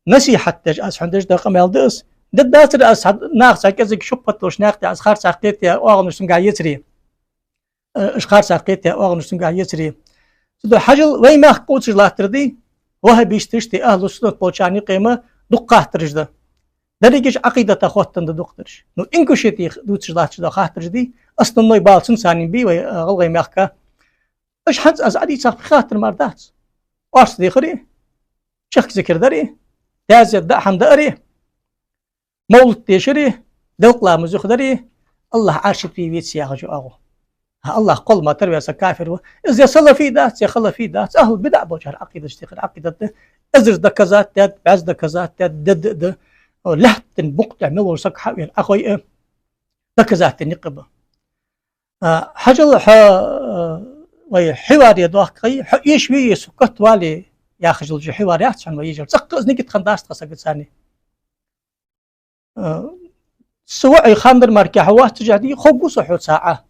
Насихьат деш аз хьона деш да къамаьл да из. Де дацар аз хьа-, наха цхьа кӀезига шубхьат долаш наькъа тӀа аз харцахьа кхетаяь оагӀонаш сунга ецаре. Э, уж харцахьа кхетаяь оагӀонаш сунга ецаре. Цудухьа хьажал, вай мехка кхувсаш латтар дий, ваххабисташта, ахӀлу суннат болчарна юкъе-м дукха хаттараш да. Дерригаш Ӏакъидата хоттаденна да дукхагӀдараш. Ну, Ингушете дувцаш латташ да хаттараш дий, основной бала цунца ба вай, э, ГӀалгӀай мехка. Уж хӀанз аз Ӏадийцар пхи хаттар мара дац. Орц дехари, чехка зикар дари, даьзза даа хӀама даари, мовлат дешари, делкъа ламаз юхадари, АллахӀ Ӏарша тӀа вий, веций яхаш оагӀув. ХӀа, АллахӀ кхолла ма тарваь са кафир ва. Из е салафи дац, е халафи дац. АхӀлу бидаӀ болчар Ӏакъидаташ тӀехьара Ӏакъидат да. Эзар доказать даьд, бӀаьзза доказать даьд, даьд, даьд. Лаьттан букъ тӀа мел вола саг хьавена Ӏахой а, доказать даь никъ ба. А, хьажал хьо, а, вай хьивар е дохкай, хьо эшаве е со котвале яхаш йолча хьивар яц хьона вай ежар. ЦӀаккха из нигат хиннадац тха сага царни. Э, са воӀий хандар мара кхы хьо вац жахьди, ховргва со хьоца Ӏа.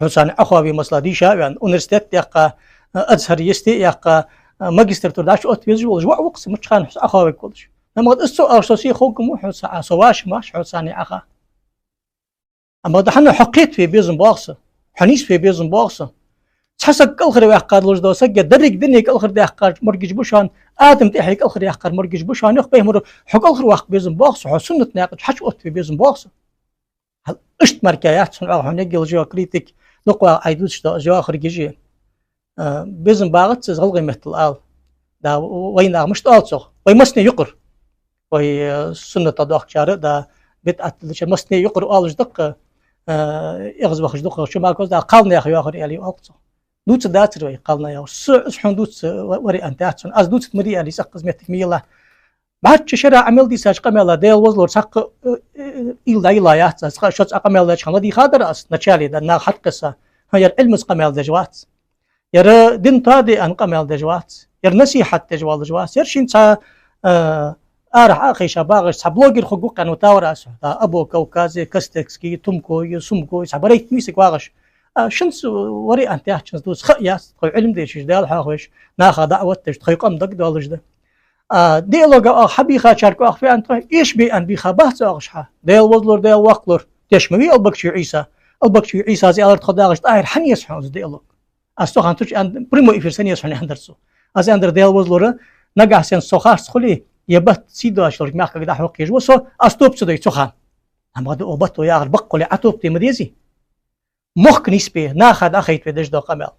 Хьоцани Ӏахове, масала, дийша а ваьнна, университет яьккха, э, Азхьар йисте а яьккха, э, магистратура дӀачуоттаве везаш волаш воӀ ва-кх са, мичча хана хьоца Ӏаховергволаш. Амма из цо оалаш, со се ховргва-м хьоца Ӏа, со вӀаши-м вӀаши хьоцани Ӏаха. Амма да хьона хьо кхетаве безам боагӀа са, хьо нийсве безам боагӀа са. Цхьа саг кӀалхарваьккха долаш да саг, е деррига дуне кӀалхардаьккхар моргаш ба шоана, Адам тӀехье кӀалхаръяьккхар моргаш ба шоана, йоах пайхамара, хьо кӀалхарваккха безам боагӀа са, хьо суннат наькъа чу хьачуоттаве безам боагӀа са. Хьал иштта мара кхы яц хьона, хьона эггара жо критик, дукха вагӀа Ӏай дувцаш да, аз йоахаргья. Э, безам багӀац из гӀалгӀай меттала ала. Да, вай наха мишта оал цох? Вай массане юкъара. Вай, э, суннатах доахкачар а, да, бидӀат диллачар а массане юкъара оалаш да-кх, э, эгӀазвахаш да-кх, чу ма кхоз да, кхалнаьха йоахар аьле оал-кх цох. Дувцаргдацар вай кхалнаьха йоахар. Со, из хьона дувца ва-, вариант яц хьона. Аз дувцаргда ма дий аьле, цӀаккха из моттиг ма елахь. БӀарчча шера Ӏа мел дийцача къамаьла, Даьла возалора, цхьаккха, э, э, уйла дӀайилла яц аз. Цкъа шозза Ӏа къамаьл деча хана ладийгӀа дар аз, начале да, наха хьатӀакхесса. ХӀа, ер Ӏилманца къамаьл деш вац. Ер дин тоаде аьнна къамаьл деш вац. Ер насихьат деш воаллаш вац. Ер шийна цхьа, э, арахьа Ӏохайша багӀаш цхьа блогер хургва-кх аьнна витавар аз. Да, Абу Кавказе, Костекский, Тумкой, Сумкой, цхьа барайтта мисаг вагӀаш. А, шунца вариант яц шунца дувца, ха яц, тхоай Ӏилма дешаш, Даьла хьоахавеш, наха даӀват деш, тхоай къам дагадоалаш да. А, диалога оаха хьабийхачарга оаха фу аьннад тхо, эшабе аьнна бийха бац оаха уж хьа. Даьла возалора, Даьла воккхалора, теш ма вий Албакчи Ӏийса. Албакчи Ӏийсас аьлар тхо дагӀаш, тӀаьхьара хьанна еза хьона из диалог? Аз цу хана цу чу аьнна, прямой эфир санна еза хьона аьннадар цо. Аз аьннадар, Даьла возалора, нагахьа санна со харц хуле, е бат сий доацаш йолча мехкага дӀахьокхаш ва со, аз тоба ца дой цу хана. Амма да о бато яхар бакъ хуле, Ӏа тоба де ма дезий. Мохк нийсбе, наха дӀахайтаве деш дола къамаьл.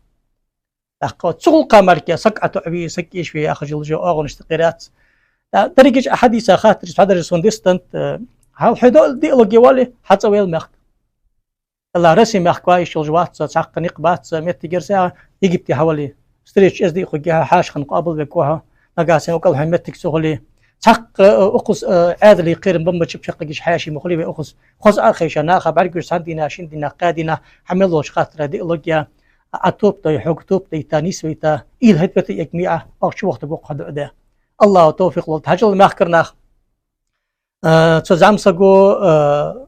ТӀаккха цу гӀулакха мара кхы саг ӀотоӀаве, саг эшаве яхаш йола жо оагӀонаш тӀа кхераш яц. ТӀа дерригаш Ӏа хьадийца хаттараш хьадаржа сона дистант, э, хьал хьо до-, диалоге вале, хьацӀавел мехка. Ала Россе мехка ва йиш йолаш вац со, цхьаккха никъ бац, моттигерса Египте хьавале. Встреча эздий хургья, хьаша хинна къоабалвергва хьо. Нагахьа санна укхал хьона моттиг ца хуле. Цхьаккха, э, укхаза, э, Ӏаьдалий кхерам бамбача пчаккхагаш хьаьший ма хулий вай укхаза. Хоза Ӏохайша, наха бӀаргагуш цхьан дийнахьа, шин дийнахьа, кхаь дийнахьа, хьа мел волча хаттара диалоге, Ӏа тоба дой, хьога тоба дайта, нийсвайта, уйла хӀета-вета эггара ма Ӏа, оаха чу вахийтаргва-кх хьа дуӀа де. АллахӀа товфикъ лолда. Хьажал, мехкара нах. Э, цу зӀамсаго, э,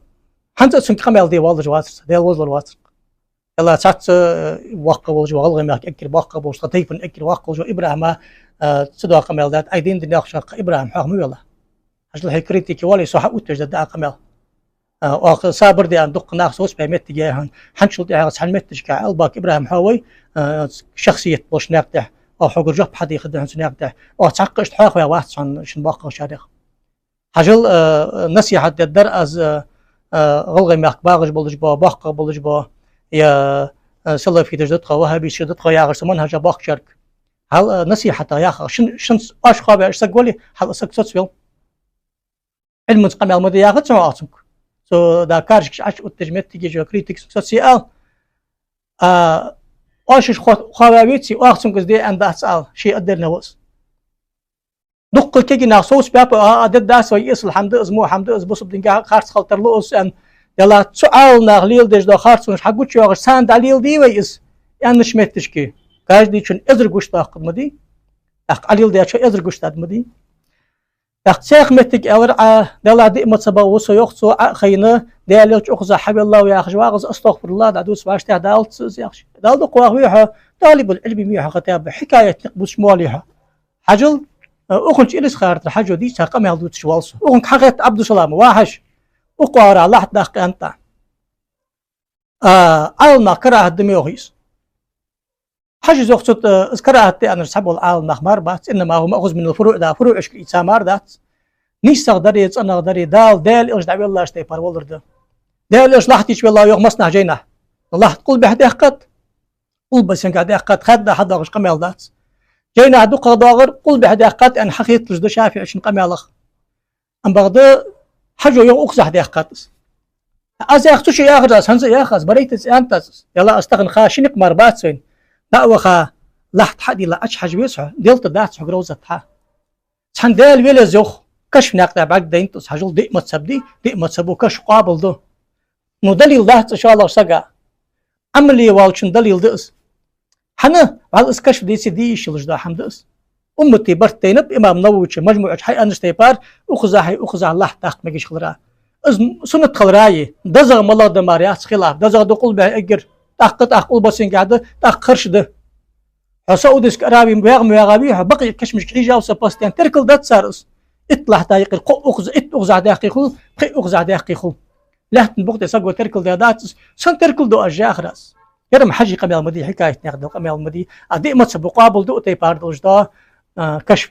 хӀанз а цунга къамаьл де воаллаш вацар со, Даьла возалора вацар-кх. Ала цхьацца, э, воккха волаш ва, ГӀалгӀай мехка эггара воккха волаш, тха тайпан эггара воккха волаш ва ИбрахӀима, э, цу дола къамаьл даьд, Ӏайдин дин яхача хьа ИбрахӀим хьоаха ма велахь. Хьажал, хьай критике вале, со хьаоттавеш да а къамаьл. Э, оаха сабар де аьнна дукха нах совцабаь моттиг я хьона. ХӀанзчул тӀехьагӀа цхьан моттигашка Албак ИбрахӀим хьо вай, э, шахсият болча наькъа тӀа. Оаха хьогара жоп хьадийхад хьона цу наькъа тӀа. Оаха цхьаккха иштта хьоахаваь вац хьона шун боккхагӀчарех. Хьажал, э, насихьат дергдар аз, э, э, ГӀалгӀай мехка багӀаш болаш бола, боккхагӀа болаш бола, е, э, салафиташ да тхо, ваххабиташ да тхо яхаш цу манхӀажа боккхачарга. Хьал, э, насихьата яхар, шин, шин оаш хоаваь саг вале, хьал саг соцавел. Ӏилманца къамаьл ма де яхац хьона оаха цунга. Цо да каршкаш Ӏочуотташ моттигаш йола критик соцаве ала. А, оаш хо-, хоаваь веце, оаха цунга из де аьнна дац ала, ше отдельно ва из. Дуккха кегий нах совцабаьб, а, а, дергдац вай, эсала хӀама да из, во хӀама да из, бусалба динга харц хила тарлу из аьнна. Делахь цу Ӏаламнаха леладеш дола харцонаш хьагучайоагӀаш, царна дӀалеладе вай из, аьннача моттигашка. Каждыйчун эзар гуш доаккхаргда ма дий. ТӀаккха Ӏалеладаьчо эзар гуш даргда ма дий. ТӀаккха цхьа моттиг аьлар Ӏа, делахь диъ мазхӀабах ва со, йоах цо, Ӏо а хайна, Даьла Элча укхаза хьавеллав яхаш вагӀа из, астагӀфируллахӀ, дӀадувца вӀаштӀехьа далац из яхаш. Дала дукха вахаве хьо, талибул Ӏилми ва хьо, хотя бы хьикаят никъ бувцаш ма вале хьо. Хьажал, э, укханча Илисха-Юртара Хьажо дийца къамаьл дувцаш воал со. Укхунга хьахетта Ӏабдусалама: ва Хьажа, укх оагӀорахьа лахьт даккха аьннад Ӏа. А, Ӏаламнаха карахӀат да ма йоах из. Хьажас йоах цу тӀа, из карахӀат да аьннараш цхьабола Ӏаламнах мара бац, إنما هو مأخوذ من الفروع да, фуруӀашка ийца мара дац. НийсагӀа даре, цӀенагӀа даре, Дала, Даьла Элча дӀавеллача тайпара валар да. Даьла Элча лахьта чу веллав йоах массанахьа жайнахьа. Лахьт къулбехьа даьккхад, къулбасе сенга даьккхад, хадда хьадоагӀаш къамаьл дац. Жайнахьа дукхагӀа доагӀар къулбехьа даьккхад аьнна хьахеталуш да ШафиӀийчун къамаьлах. Ам бакъда Хьажо йоах укхазахьа даьккхад из. Аз йоах цу чу яхар аз, хӀанз а йоах аз, барайтаца аьннад аз. Делахь аз тахан ха ши никъ мара бац вайна. ДӀа а ваха, лахьт хьа а дилла, Ӏочухьажа веза хьо, делта дац хьога ровзат хьа. Цхьан Даьла велез йоах, Кашф наькъа тӀа бӀаргадайнад из, хьажал, диъ мазхӀаб дий, диъ мазхӀабо Кашф къоабал ду. Ну, далил дац цу шоллагӀча сага. Ӏамале волчун далил да из. ХӀана? Валлахӏи, из Кашф дийца де йиш йолаш дола хӀама да из. Уммата барт тайнаб имам Нававийс МажмуӀа чу хьааьннача тайпара, укхазахьеи укхазахьеи лахьт даккха мегаш хилара. Из суннат хиларах, дезагӀа малагӀа да мара яц хилаф. ДезагӀа да къулбехьа эггара, тӀаккха, тӀаккха къулбасенгахьа да, тӀаккха харш да. Хьо Саудовски Араве вагӀа ма вагӀа вий хьо, бакъйитта кашамашка хьежав со постоянно, теркал дац цар из. Итт лахьт дӀаиккхар, кхо укхаза-, итт укхазахьа даьккхе хул, пхиъ укхазахьа даьккхе хул. Лаьттан букъ тӀа саго теркал даь дац из, сенна теркал ду аз яхар аз. Ер-м Хьажий къамаьл ма дий, хьикаят наькъа дола къамаьл ма дий. А диъ мазхӀабо къоабал ду укх тайпара долаш дола, а, Кашф.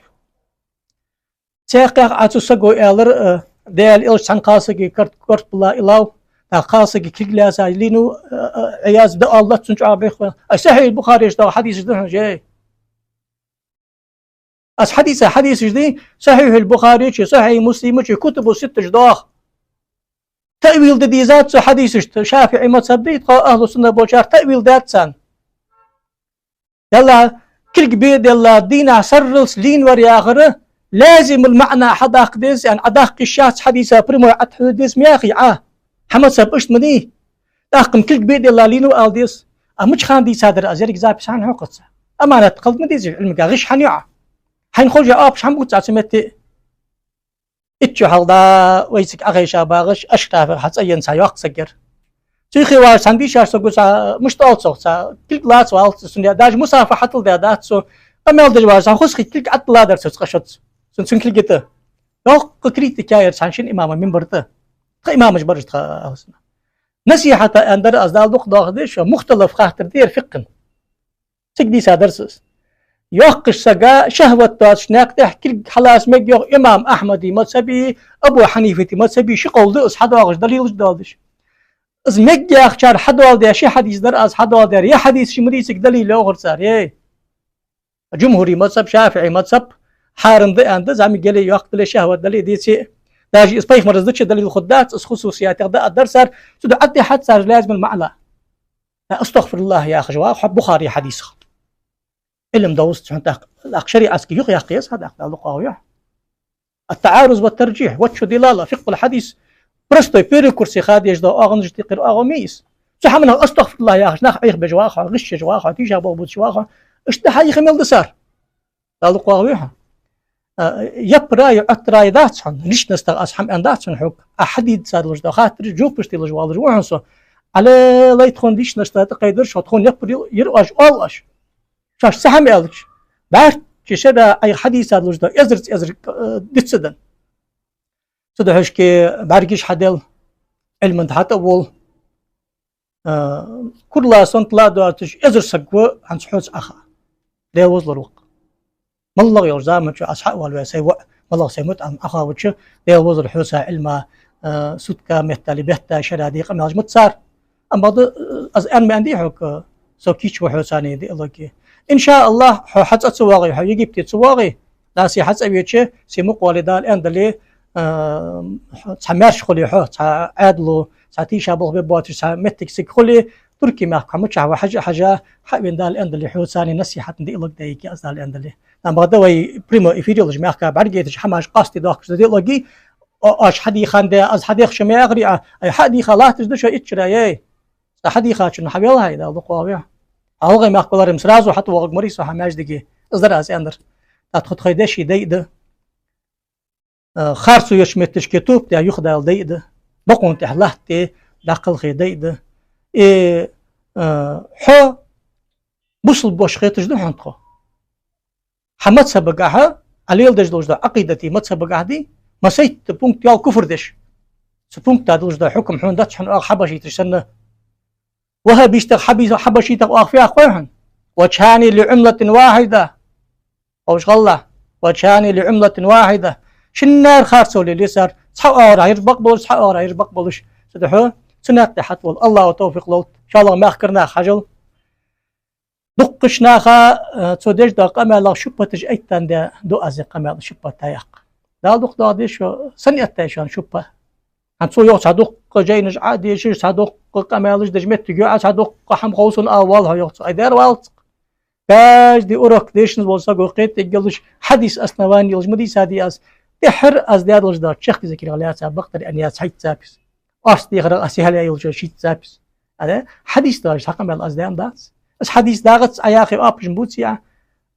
Цхьаькхех Ӏа цу саго аьлар, а, Даьла Элча цхьан кхалсага кар-, корта бала илав, тӀаккха кхалсага кулг лаьца лийнав, а, а, Ӏияз, да оалац цунна чӀоагӀа бехк ба. Ай, Сахьихь Бухаре чу доагӀа хьадисаш да хьона, жей. Аз хьадийца хьадисаш дий, Сахьихь Бухаре чу, Сахьихь Муслима чу, Кутубу Ситта чу доагӀа. Таъвил де дезац цу хьадисашта, ШафиӀий мазхӀаб дий, тхо ахӀлу сунна болчар таъвил даьд царна. Делахь кулг бе а делла, дийнахьа сарралца лийнавар яхар лазимул маӀан хьадаккха деза, яӀни Ӏа даккха йиш яц хьадиса прямой Ӏа тӀа хьода деза ма яхий Ӏа. Хьа мазхӀаб иштта ма дий. ТӀаккха-м кулг бе а делла лийнав ала деза. А мича хана дийцадар аз, еррига запись хьахьокхац. Аманат хила ма дезий Ӏилмага, гӀиш хьан ю Ӏа? Хьайна ховш а оапаш хьан бувц Ӏа цу метте? Итт шу хьалха вайцига Ӏохайша багӀаш, Ашраф яха цӀи енна цхьа йоккха саг яр. Цу юхе вагӀаш цхьан дийшача саго цхьа, мишта оал цох, цхьа кулг лаца валац цунна, даже мусафа хьатӀал даь дац цо. Къамаьл деш вагӀаш цхьа хоза хи кулг ӀотӀаладар цо цкъа шозза. Цун, цун кулга тӀа. Йоккха критика яьр цхьан шин имама минбар тӀа. Тха имамаш бар уж тха ахӀлу сунна. Насихьата аьннадар аз, Дала дукха доахадолда шо, мухталаф хаттар да ер фикъхӀан. Цига дийца дар цо из. Йоккхача сага шахӀват доацача наькъа тӀа кулг хьалаца мег йоах имам Ахьмада мазхӀаба, Абу Хьанифата мазхӀаба ши къовл да из, хьадоагӀаш далилаш доаладеш. Из мег яхачар хьадоаладаь ши хьадис дар аз, хьадоаладаьр ер хьадисаш ма дий цига далил, йоахар цар, ей. ДжумхӀура мазхӀаб, ШафиӀий мазхӀаб, хьарам да аьнна да, зӀамига яле, йоккха дале, шахӀват дале, деце. Даже из пайхамара дича далил хургдац, из хусусиятех да а дар цар, цудухьа тӀехьа цар лазимул маӀан. АстагӀфируллахӀ яхаш вагӀа хьо Бухаре хьадисах. Ӏилма довза цхьан тӀаккха, тӀаккха шариӀатски юха яккха еза хьа тӀаккха, Дала дукха вахаве хьо. التعارض والترجيح, وجه الدلالة, فقه الحديث. Простой первый курсе ха дезаш дола оагӀонаш тӀа кхы оагӀув ма йий из. Цу хӀаманах астагӀфируллахӀ яхаш нах Ӏайха беш вагӀа хьо, гӀиша еш вагӀа хьо, тийшаболх бувцаш вагӀа хьо. Иштта хьа йиха мел да цар. Дала дукха вахаве хьо. А, яппараш, Ӏоттараш дац хьона, личностах аз хӀама аьнна дац хьона хьога. А хьадийца долаш да хаттараш, жопаш телаш воаллаш ва хьона со. Ӏалелай тхона личността тӀакхайдараш хьо, тхона яппар йир оаш, оал оаш. Шоаш цхьа хӀама аьлча, бӀарчча шера Ӏайха хьадийца долаш да, эзарца эзар, э, диц ца дан. Цудухьа шке бӀаргаш хьадел, Ӏилман тӀа хьатӀавола, э, курала сонтала доацаш эзар саг ва хӀанз хьоца Ӏоха. Даьла возалур ва-кх. МаллагӀа йолча заман чу аз хьа а ваьлча, сай воӀ, малагӀа сай мутаӀалим Ӏохайча, Даьла возалур хьоца Ӏилма, э, сутка меттел, бетта шера де къамаьлаш ма дац цар. Амма бакъда, э, аз аьнна ма аьннадий хьога, со кийча ва хьоца диалоге. Иншааллахь, хьо хьа цӀа ца воагӀе, хьо Египте ца воагӀе, Дала сай хьа цӀа веча, сай мукъа вале, Дала аьннадале, э, цхьа маьрша хуле хьо, цхьа Ӏаьдало, цхьа тийша болх бе боацаш, цхьа моттиг цига хуле, Турке мехка хьо мичахьа ва хьажа, хьажа, хьа а вена, Дала аьннадале, хьоца насихьат диалог дайиге аз, Дала аьннадале. Амма бакъда вай прямой эфир йолча мехка бӀаргагойташ хӀамаш къоастаде доахкаш да диалоге, о-, оаш хьадийхад, аз хьадех шо ма яхарий, ай, хьа а дийха латташ да шо иччара, ей. Цкъа хьадийхачунна хьавелахь, Дала дукха вахаве. ГӀалгӀай мехка валар-м сразу хьатӀавоагӀаргваций со хьа маьждиге. Из дар аз аьннадар. ТӀаккха тхоай деши дай а да. Э, харцо йолча метташка тоба тӀа юхадала дай а да. Бокъон тӀа латта дӀакхалхе дай а да. Э, э, хьо бусалба воша хеташ да хьона тхо. Хьа мазхӀабагахьа, Ӏа леладеш долаш да Ӏакъидати мазхӀабагахьа дий, массайтта пункт йола куфр деш. Цу пункта долаш да хьукм хьона дац хьона оаха хьабашийташ санна. ВахӀабистех хьаби-, хьабашийтах оаха фу яхар хой хьона? وجهان لعملة واحدة. Ховш хилалахь. وجهان لعملة واحدة. Шиннара харцо лелае цар, цхьа оагӀорахьа ераш бакъ болаш, цхьа оагӀорахьа ераш бакъ болаш. Цудухьа цу наькъа тӀа хьатӀавола. АллахӀа тавфикъ лолда. ШоллагӀа мехкара нах хьажал. Дуккхача наха, э, цо деш дола къамаьлах шубхьаташ эттандаь да аз ер къамаьл шубхьат дӀаяккха. Дала дукха доагӀа деза шо, сенна эттай шоана шубхьа? ХӀанз цо йоах цхьа дуккха жайнаш Ӏодешаш, цхьа дуккха къамаьлаш деш моттиг я Ӏа, цхьа дуккха хӀама хов сона, а, валла хьо йоах цо. Ай, дера валлалца. Каждый урок дешанза вола саг ва кхетаделаш, хьадис основани йолаш ма дийцадий аз. ТӀеххьара аз даь долаш да чехка зикарах лаьца бакъдар аьнна яц хьайца запись. Оаста дехарах аз сихьал яь йолча шийтта запись. Ара, хьадис доацаш цхьа къамаьл аз даьннадац. Аз хьадис дагӀац Ӏа яхе оапаш ма бувц Ӏа.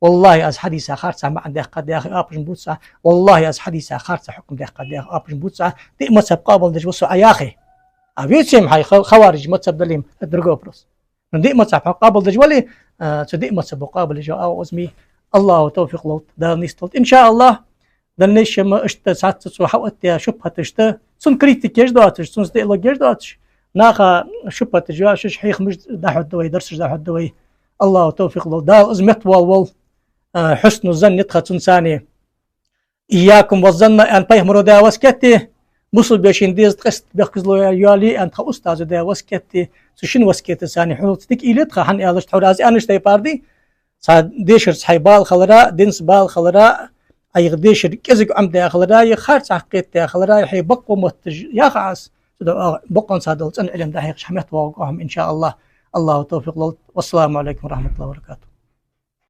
ВаллахӀи, аз хьадиса харца маӀан даьккхад яхе оапаш ма бувц Ӏа. ВаллахӀи, аз хьадиса харца хьукм даьккхад яхе оапаш ма бувц Ӏа. Диъ мазхӀаб къоабалдеш ва со Ӏа яхе. А вецем хьай ха-, хавариж мазхӀаб дале-м, это другой вопрос. Ну, диъ мазхӀаб хьо къоабалдеш вале, а, цу диъ мазхӀабо къоабалъеш йола агӀо из ма йий. АллахӀа тавфикъ лолда, Дала нийсдолда. ИншааллахӀ, дальнейшем иштта цхьацца цо хьаоттаяь шубхьаташта, цунна критика еш доацаш, цунца диалог еш доацаш, наха шубхьаташ йоацаш, хьехамаш дӀахьоргда вай, дарсаш дӀахьоргда вай. АллахӀа тавфикъ лолда, Дала из меттавоалаволва, а, хьусну занни тха цунцара. إياكم والظن аьнна пайхамаро даь васкет да, бусалба вешийна деза ткъест бехказло йоалае аьнна тха устазо даь васкет да, цу шин васкетаца хьоца дика уйла е тха, хӀана аьлча тхьовра аз аьннача тайпара да, цхьа дешарца хьай бала хилара, динца бала хилара, Ӏайха дешар кӀезига Ӏомадаь хилара, е харцахьа кхетадаь хилара, е хьай бакъо мотташ яха Ӏа аз, цудухьа бокъонца дола цӀена Ӏилма дӀахьехаш хьаметтавоагӀаргва хьо-м, иншааллахӀ. АллахӀа тавфикъ лолда. والسلام عليكم ورحمة الله وبركاته.